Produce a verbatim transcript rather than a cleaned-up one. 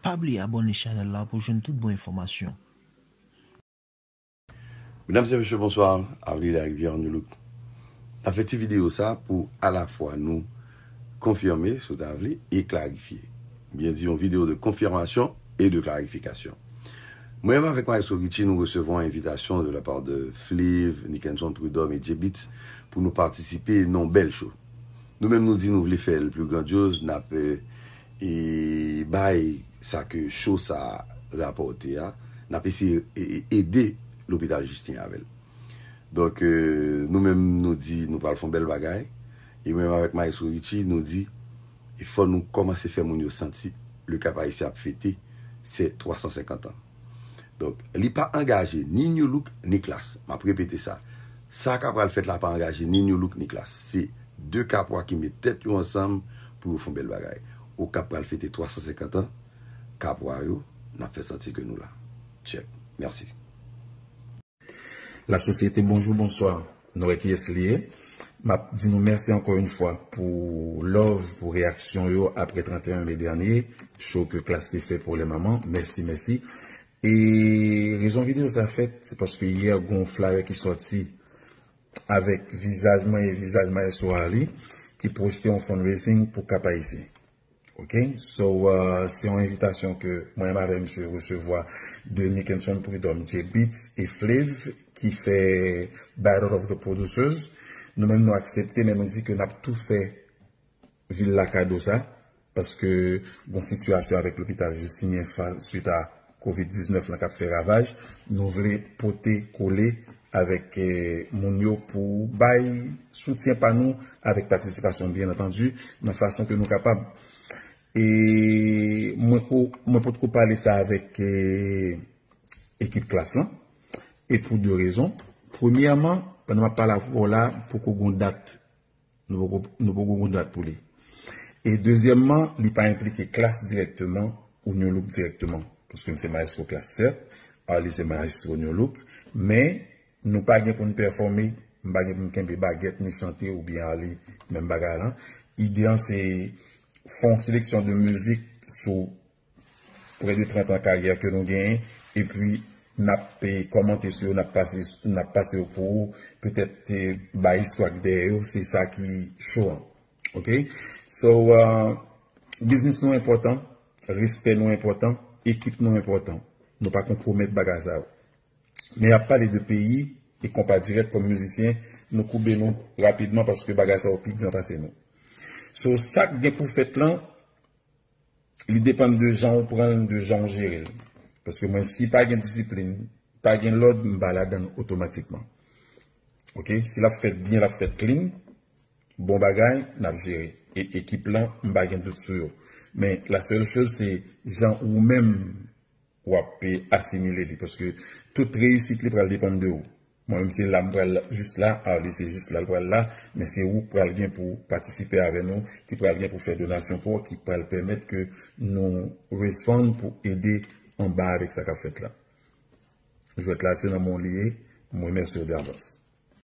Pa bliye abòne chanèl la pou jwenn tout bon enfòmasyon. Medam e mesye, bonswa. Avli Larivière, New Look. N ap fè ti videyo sa pou alafwa nou konfime, si w ta vle, e klarifye. Byen di, yon videyo de konfimasyon e de klarifikasyon. Mwen menm avèk Maestro Richie, nou resevwa yon envitasyon de la part de Flav, Nickenson Prud'homme e J-Beatz pou nou patisipe nan yon bèl show. Nou menm nou di nou vle fè l pli grandyoz, n ap e, e bay sa ke show sa rapòte a, n ap eseye e, e, ede lopital Justin avè l. Donk, e, nou menm nou di nou pral fè yon bèl bagay, e mwen menm avèk Maestro Richie, nou di e fò nou kòmanse fè moun yo santi Le Cap Haïtien ap fete se twa san senkant an. Donk, li pa angaje ni New Look ni Klass. M ap repete sa. Sa k ap pral fèt la pa angaje ni New Look ni Klass. Se de Kapwa ki met tèt yo ansanm pou yo fè yon bèl bagay. Okap pral fete twa san senkant an, Kapwa yo, n ap fè santi ke nou la. Check. Mèsi. Lasosyete, bonjou, bonswa. Nou wè kiyès li ye. M ap di nou mèsi ankò yon fwa pou love, pou reyaksyon yo apre trannteyen me dènye, show ke Klass te fè pou lè manman. Mèsi, mèsi. E rezon videyo sa fèt, se paske yè gon flyer ki sòti avèk vizaj mwen e vizaj Maestro Arly ki pwojte yon fundraising pou Cap Haïtien. Ok? So, uh, se yon envitasyon ke mwen menm avèk misye resevwa de Nickenson Prud'homme, J-Beatz e Flav ki fè Battle of the Producers. Nou menm nou aksepte, men nou di ke n ap tou fè vil la kado sa, paske gon sitiyasyon avèk lopital Justinyen fa, swit a kovid diznèf lan k ap fè ravaj, nou vle pote kole avèk eh, moun yo pou bay soutyen pa nou avèk patisipasyon, byen antandi, nan fason ke nou kapab. E mwen, ko, mwen potko pale sa avèk eh, ekip Klass lan, e pou de rezon. Premyèman, pandan m ap pale avè w la, poko gon dat. Nou poko, nou poko gon dat pou li. E dezyèmman, li pa enplike Klass dirèkteman ou New Look dirèkteman. Paske m se maestro Klass, sèt, Arly se maestro New Look, men nou pa gen pou n pèfòme, m pa gen pou m kenbe bagèt ni chante oubyen Arly, menm bagay lan. Ide an se fè yon seleksyon de mizik sou prè de trant an karyè ke nou genyen, epi n ap eh, kòmante sou yo, n ap pase, n ap pase yo pou ou, petèt eh, bay istwa k dèyè yo, se sa ki cho an. Ok? So, uh, biznis nou enpòtan, respè nou enpòtan, ekip nou enpòtan. Nou pa konpwomèt bagay sa yo. Men y ap pale de peyi, e konpa dirèk kòm mizisyen, nou koube nou rapidman paske bagay sa yo pi gran pase nou. So, sa k gen pou fèt lan, li depann de jan w pran l, de jan w jere l. Paske mwen, si pa gen disiplin, pa gen lòd, m pa ladan l otomatikman. Ok? Si l ap fèt byen, l ap fèt clean, bon bagay, n ap jere. E ekip lan, m pa gen dout sou yo. Men, la sèl choz, se jan ou menm w ap asimile li. Paske tout reyisit li pral depann de ou. Mwen menm se la m pral jis la, Arly se jis la l pral la, men se ou k pral gen pou patisipe avè nou, ki pral gen pou fè donasyon pou w, ki pral pèmèt ke nou respond pou ede anba avèk sa k ap fèt la. Jwèt la se nan men w li ye, m remèsye w davans.